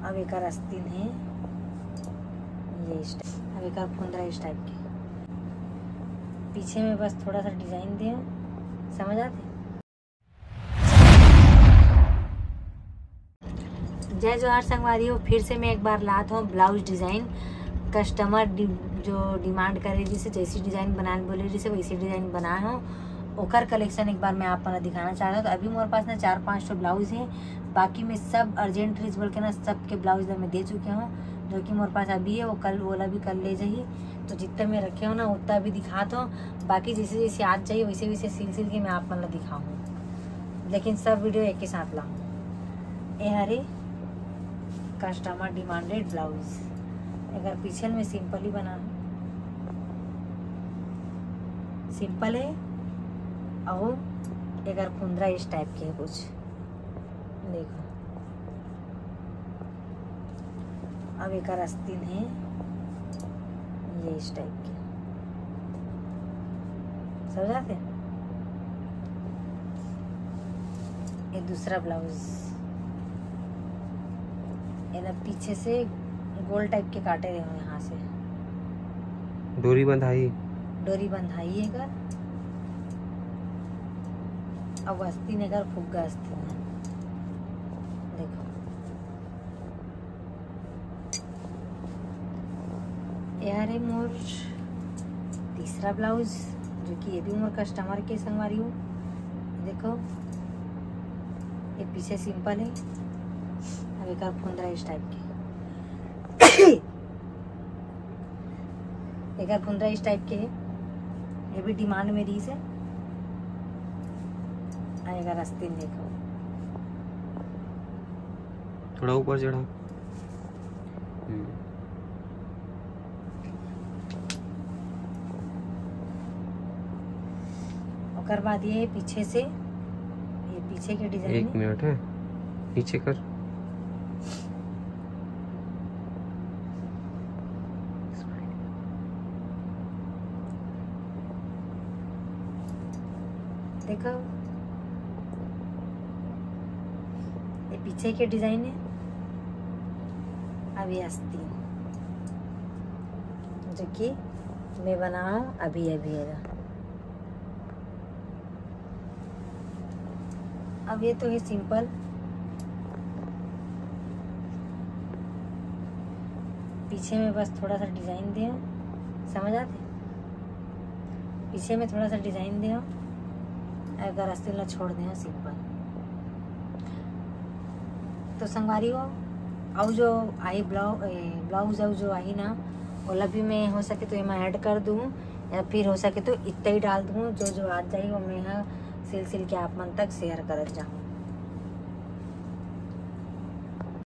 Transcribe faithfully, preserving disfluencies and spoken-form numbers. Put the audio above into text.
अब एकर आस्तीन हे ये इस type, अब एकर फुंदरा इस type के, पीछे में बस थोड़ा सा design दे, समझ आते। जय जोहार संगवारी हो, फिर से मैं एक बार लात हूँ blouse design। Customer डि-, जो demand करे रहिस हे, जैसी design बनाए बोले रहिस हे, वैसी design बनाए हूँ। ओकर collection एक बार मैं आप मन ला दिखाना चाहत हूँ। तो अभी मोर पास ना चार पाँच ठो blouse हे, बाकी मैं सब urgent रहिस बोल के ना सबके blouse ला मैं दे चुके हूँ। जो कि मोर पास अभी हे, वो कल ओला भी कल ले जाही। तो जितना मैं रखे हूँ ना, उतना भी दिखात हूँ। बाकी जैसे जैसे आज जाही, वैसे वैसे सिल सिल के मैं आप मन ला दिखाहूँ, लेकिन सब video एक ही साथ ला। ए हरे customer demanded blouse, एकर पीछे में simple ही बना, simple हे, अउ एकर फुंदरा इस type के हे कुछ, देखो। अब एकर आस्तीन हे ये इस type के, समझ आते। ये दूसरा blouse, एला पीछे से गोल type के काटे रहे हूँ यहाँ से, डोरी बंधाई। डोरी बंधाई एकर, अब आस्तीन एकर फुग्गा आस्तीन हे, देखो। ए हरे मोर तीसरा blouse, जो कि ये भी मोर customer के संगवारी हो। देखो, ये पीछे simple हे, अब एकर फुंदरा इस type के, एकर फुंदरा इस type के हे, ये भी demand में रहिस हे। आ एकर आस्तीन देखो, थोड़ा ऊपर चढ़ा। हम्म। ओकर बाद ये पीछे से, ये पीछे के design एक हे। मिनट है, पीछे कर। देखो, ये पीछे के design हे। अब ये आस्तीन, जो कि मैं बनाऊँ अभी अभी एला। अब ये तो हे simple, पीछे में बस थोड़ा सा design दे, समझ आते, पीछे में थोड़ा सा design दे, एकर आस्तीन ला छोड़ दे simple। तो संगवारी हो, अउ जो आही ब्लाउ-, ए, blouse अउ जो आही ना, ओला भी मैं हो सके तो एमा add कर दूँ, या फिर हो सके तो इतना ही डाल दूँ। जो जो आ जाही, वो मैं ह सिल सिल के आप मन तक share करत जाऊँ।